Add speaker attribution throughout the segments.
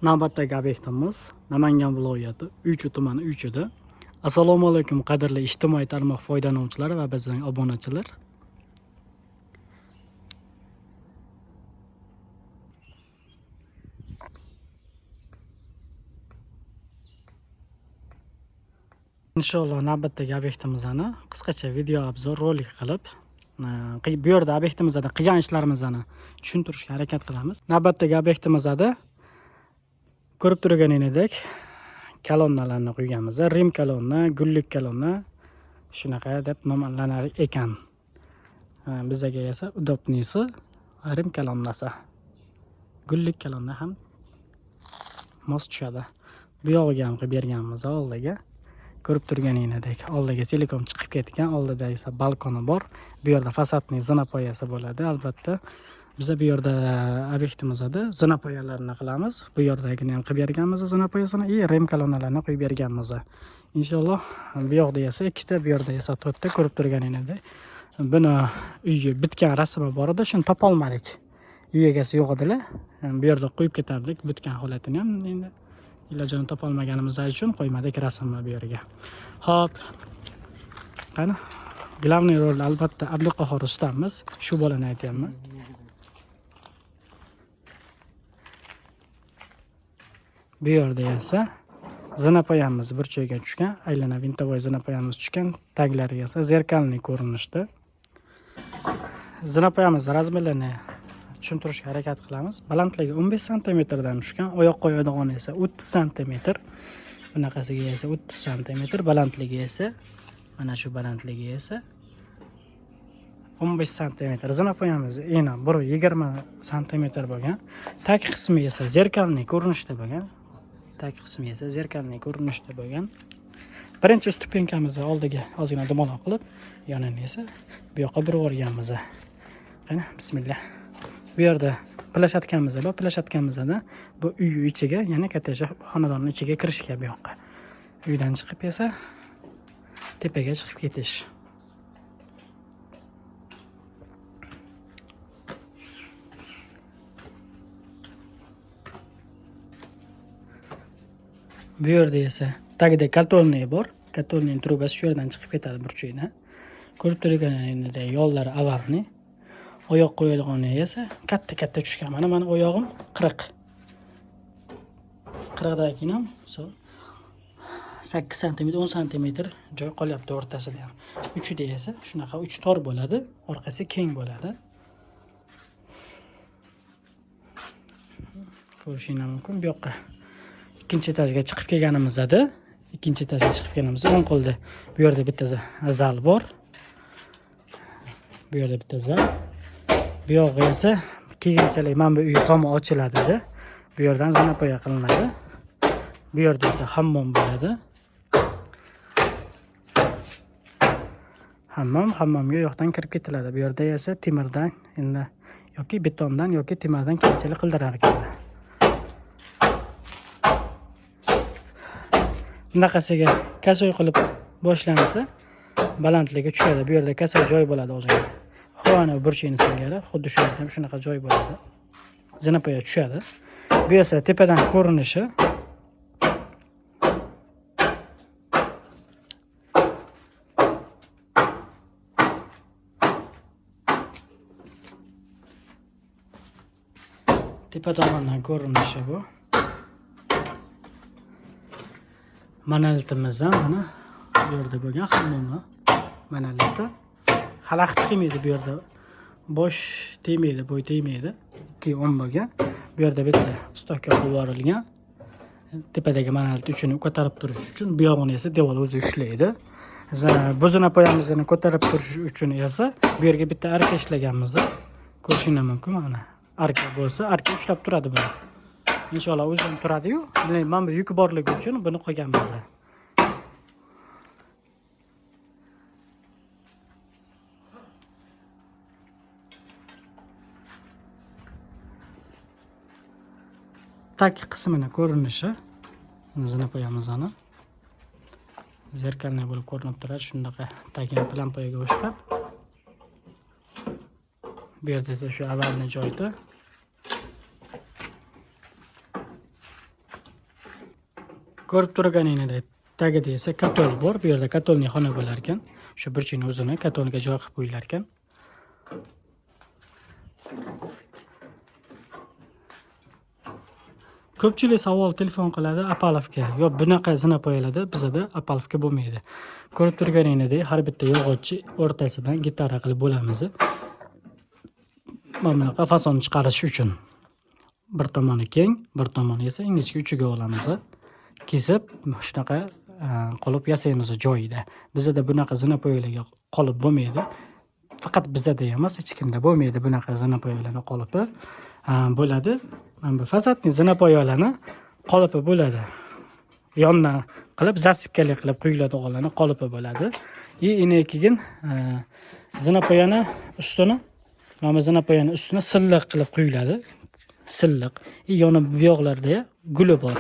Speaker 1: Navbatdagi obyektimiz Namangan viloyati Uychi tumani Uychida. Assalomu alaykum qadrli ijtimoiy tarmoq foydalanuvchilari va bizning obunachilar. Inshaalloh navbatdagi obyektimizni qisqacha video obzor rolik qilib, bu yerda obyektimizda qilgan ishlarimizni tushuntirishga harakat qilamiz. Navbatdagi obyektimizda ko'rib turganingizdek kolonnalarni qo'yganmiz. Rim kolonna, gullik kolonna shunaqa deb nomlanar ekan. Bizaga esa udobniysi Rim kolonnasi. Gullik kolonna ham mos tushadi. Bu yog'iga ham qilib berganmiz oldiga. Ko'rib turganingizdek oldiga silikon chiqib ketgan, oldida esa balkoni bor. Bu yerda fasadning zinapoyasi bo'ladi albatta. Biza bu yerda obyektimizda zinapoyalarni qilamiz. Bu yerdagini ham qilib berganmiz zinapoyasini и Rim kolonnalarini qo'yib berganmiz. Inshaalloh bu yoqda esa ikkita, bu yerda esa to'rtta ko'rib turganingizdek. Buni uyi bitgan rasmi bor edi, shuni topolmadik. Uy egasi yo'q edilar. Bu yerda qo'yib ketardik bitgan holatini ham, endi ilojini topolmaganimiz uchun qo'ymadik rasmni bu yerga. Xo'p. Qani? Главный rol albatta Abduqahhor ustamiz. Shu bolani aytyapman. Bu yerda esa zinapoyamiz burchagiga tushgan, aylana vintovoy zinapoyamiz tushgan, taglari esa zerkalniy ko'rinishda. Zinapoyamiz razmerlarini tushuntirishga harakat qilamiz. Balandligi 15 santimetrdan tushgan, oyoq qo'yadigan esa 30 santimetr. Bunaqasiga esa 30 santimetr, balandligi esa mana shu balandligi esa 15 santimetr. Zinapoyamiz eni 1,20 santimetr bo'lgan. Tag qismi esa zerkalniy ko'rinishda bo'lgan. Tag qismi esa zerkalniy ko'rinishda bo'lgan. Birinchi stupenkamizni oldiga ozgina dumaloq qilib, yonini esa bu yoqqa burib yuborganmiz. Qani, bismillah. Bu yerda plashatkamiz bor. Plashatkamizda bu uy ichiga, ya'ni katta xonadonning ichiga kirishga bu yoqqa. Uydan chiqib esa tepaga chiqib ketish. Bu yerda esa tagida kotelniy bor. Kotelning trubasi shu yerdan chiqib ketadi burchakdan. Ko'rib turganingizdek yo'llari avarni. Oyoq qo'yadigan esa katta-katta tushgan. Mana meni oyog'im 40. 40 dan keyin ham 8 santimetr, 10 santimetr joy qolyapti o'rtasida ham. Uchida esa shunaqa uch tor bo'ladi, orqasi keng bo'ladi. Ko'rishingiz mumkin. Bu yoqqa ikkinchi etajga chiqib kelganimizda, ikkinchi etajga chiqib kelganimizda o'ng qo'lda bu yerda bitta zal bor. Bu yerda bitta zal. Bu yog'i esa keyinchalik mana bu uy tomi ochiladida. Bu yerdan zinapoya qilinadi. Bu yerda esa hammom bo'ladi. Hammom, hammomga yoqdan kirib ketiladi. Bu yerda esa temirdan endi yoki betondan yoki temirdan keyinchalik qildirar ekanlar. Bunaqasiga kasoy qilib boshlansa balandligi tushadi. Bu yerda kasoy joy bo'ladi o'ziga. Xona burchini singari xuddi shu yerda ham shunaqa joy bo'ladi. Zinapoya tushadi. Bu esa tepadan ko'rinishi. Tepa tomondan ko'rinishi bu. Monolitimizdan mana bu yerda bo'lgan hammomni monoliti. Xalaqit qilmaydi bu yerda. Bosh tegmaydi, bo'y tegmaydi. 2.10 bo'lgan. Bu yerda bitta stoka qo'yib yuborilgan. Tepadagi monolit uchini ko'tarib turish uchun, bu yog'ini esa devor o'zi ushlaydi. Bu zinapoyamizni ko'tarib turish uchun esa bu yerga bitta arka ishlaganmiz. Ko'rishingiz mumkin mana. Arka bo'lsa, arka ushlab turadi buni. Inshaalloh o'zi ham turadi-yu. Lekin mana bu yuk borligi uchun buni qo'yganmiz. Tak qismini ko'rinishi zinapoyamizni zerkalniy bo'lib ko'rinib turadi. Shundaqa tagini planpoyaga o'xshab. Bu yerda esa shu avalni joyda. Ko'rib turganingizdek, tagida esa котёл bor. Bu yerda котельный xona bo'lar ekan. Shu burchakni o'zini котёл ga joy qilib qo'yilar ekan. Ko'pchilik savol telefon qiladi опалубка. Yo'q, bunaqa zinapoyalarda bizada опалубка bo'lmaydi. Ko'rib turganingizdek, har bitta yog'ochni o'rtasidan gitara qilib bo'lamiz. Mana bunaqa fason chiqarish uchun. Bir tomoni keng, bir tomoni esa ingichka uchiga olamiz. Kesib shunaqa qolip yasaymiz joyida. Bizada bunaqa zinapoyalarga qolip bo'lmaydi. Faqat bizada emas, hech kimda bo'lmaydi bunaqa zinapoyalarni qolipi. Bo'ladi. Mana bu фасадный zinapoyalarni qolipi bo'ladi. Yondan qilib засыпка li qilib quyiladiganlarni qolipi bo'ladi. И ini keyin zinapoyani ustini, mana bu zinapoyani ustini silliq qilib quyiladi. Silliq. И yoni bu yoqlarda guli bor.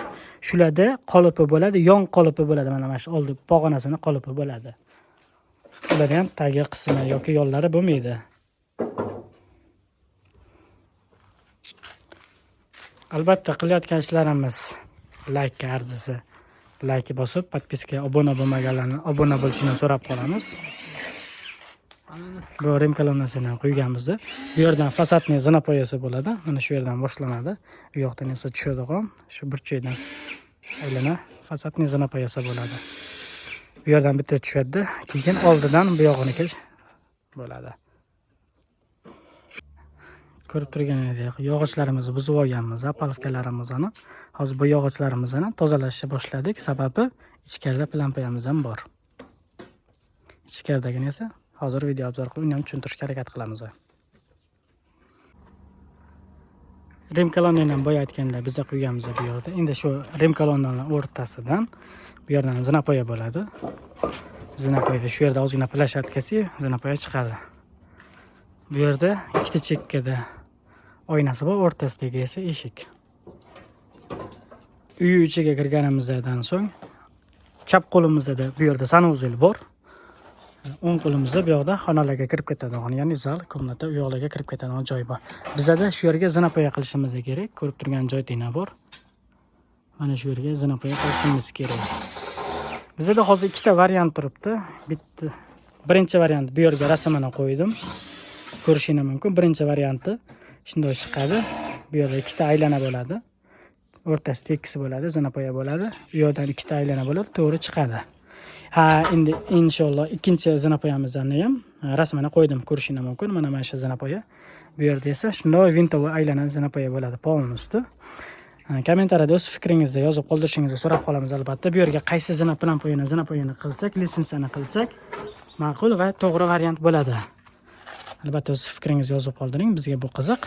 Speaker 1: Shularda qolipi bo'ladi, yon qolipi bo'ladi. Mana shu oldi pog'onasini qolipi bo'ladi. Ularda ham tagi qismi yoki yollari bo'lmaydi. Albatta qilayotgan ishlarimiz laykka arzisi. Like bosib, подписка, obuna bo'lmaganlarni obuna bo'lishini so'rab qolamiz. Bu rim kolonnasini ham qo'yganmiz. Bu yerdan фасадный zinapoyasi bo'ladi. Mana shu yerdan boshlanadi. U yoqdan esa tushadigan shu burchakdan aylana фасадный zinapoyasi bo'ladi. Bu yerdan bitta tushadi, keyin oldidan bu yog'iniki bo'ladi. Ko'rib turganingizdek, yog'ochlarimizni buzib olganmiz, опалубка larimizni. Hozir bu yog'ochlarimizni tozalashni boshladik. Sababi ichkarida planpoyamiz ham bor. Ichkaridagini esa hozir video обзор qilib, uni ham tushuntirishga harakat qilamiz. Rim kolonnani ham boya aytganda biza qo'yganmiz bu yerda. Endi shu rim kolonnani o'rtasidan bu yerdan zinapoya bo'ladi. Zinapoya shu yerda ozgina площадка si zinapoya chiqadi. Bu yerda ikkita chekkada oynasi bor, o'rtasidagi esa eshik. Uy ichiga kirganimizdan so'ng chap qo'limizda bu yerda санузел bor. O'ng qo'limizda bu yoqda xonalarga kirib ketadigan, ya'ni zal, комната, u yoqlarga kirib ketadigan joy bor. Bizada shu yerga zinapoya qilishimiz kerak. Ko'rib turgan joy tina bor. Mana shu yerga zinapoya qilishimiz kerak. Bizada hozir ikkita variant turibdi. Bitta birinchi variant bu yerga rasmini qo'ydim. Ko'rishingiz mumkin. Birinchi varianti shunday chiqadi. Bu yerda ikkita aylana bo'ladi. O'rtasi tekis bo'ladi, zinapoya bo'ladi. U yerdan ikkita aylana bo'ladi, to'g'ri chiqadi. Ha, endi inshaalloh ikkinchi zinapoyamizni ham rasmini qo'ydim, ko'rishingiz mumkin. Mana shu zinapoya. Bu yerda esa shunday винтовой aylana zinapoya bo'ladi полностью. Kommentariyada o'z fikringizni yozib qoldirishingizni so'rab qolamiz albatta. Bu yerga qaysi zinapoyani qilsak, лестница ni qilsak ma'qul va to'g'ri variant bo'ladi. Albatta o'z fikringizni yozib qoldiring, bizga bu qiziq.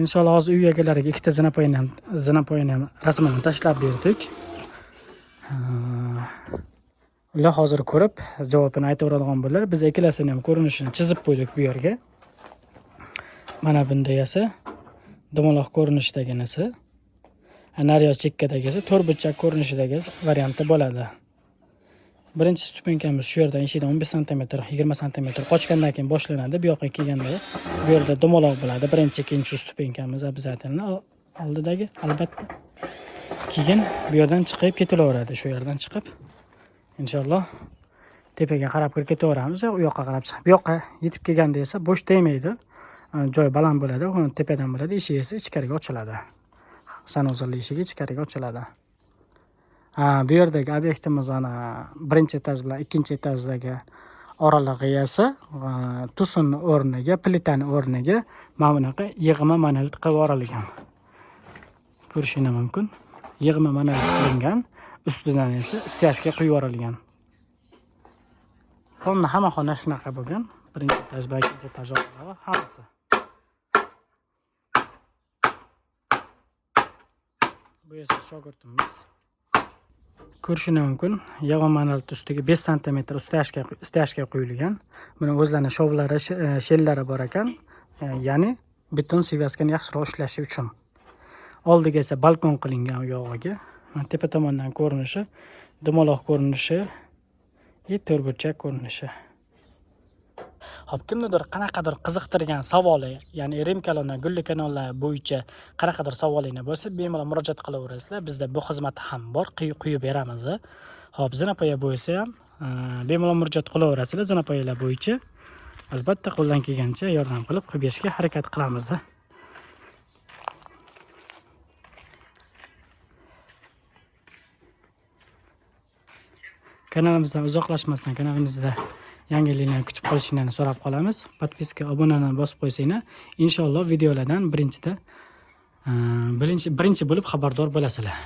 Speaker 1: Inshaalloh hozir uy egalariga ikkita zinapoyani ham rasmini tashlab berdik. Ular hozir ko'rib javobini aytaveradigan bo'ldilar. Biz ikkalasini ham ko'rinishini chizib qo'ydik bu yerga. Mana bunday esa dumaloq ko'rinishdagisi, naryoq chekkadagisi to'rtburchak ko'rinishidagi varianti bo'ladi. Birinchi ступенька miz shu yerdan eshikdan 15 santimetr, 20 santimetr qochgandan keyin boshlanadi. Bu yoqqa kelganda bu yerda dumaloq bo'ladi. Birinchi, ikkinchi ступенька miz обязательно oldidagi albatta. Keyin bu yerdan chiqib ketilaveradi. Shu yerdan chiqib inshaalloh tepaga qarab kirib ketaveramiz. U yoqqa qarab chiqib, bu yoqqa yetib kelganda esa bo'sh tegmaydi. Joy baland bo'ladi, uni tepadan bo'ladi, eshik esa ichkariga ochiladi. Санузел li eshigi ichkariga ochiladi. Ha, bu yerdagi obyektimiz ana birinchi etaj bilan ikkinchi etajdagi oralig'i esa tusunni o'rniga, plitani o'rniga mana bunaqa yig'ma monolit qilib yuborilgan. Ko'rishingiz mumkin. Yig'ma monolit qilingan, ustidan esa стяжка quyib yuborilgan. Xona, hamma xona shunaqa bo'lgan. Birinchi etaj bilan ikkinchi etaj oralig'i hammasi. Bu esa shogirdimiz. Ko'rishingiz mumkin. Yig'ma monolit ustiga 5 santimetr стяжка quyilgan. Buni o'zlarining shovlari, shellari bor ekan. Ya'ni beton связка ni yaxshiroq ushlashi uchun. Oldiga esa balkon qilingan u yog'iga. Mana tepa tomondan ko'rinishi, dumaloq ko'rinishi va to'rtburchak ko'rinishi. Xo'p, kimnidir qanaqadir qiziqtirgan savoli, ya'ni Rim kanallar, gulli kanallar bo'yicha qanaqadir savolinglar bo'lsa, bemalol murojaat qilaverasizlar. Bizda bu xizmat ham bor, quyib beramiz. Xo'p, zinapoya bo'lsa ham bemalol murojaat qilaverasizlar zinapoyalar bo'yicha. Albatta qo'ldan kelgancha yordam qilib quyib berishga harakat qilamiz. Kanalimizdan uzoqlashmasdan kanalimizda yangiliklarni kutib qolishinglarni so'rab qolamiz. Подписка, obunani bosib qo'ysanglar, inshaalloh videolardan birinchida birinchi bo'lib xabardor bo'lasizlar.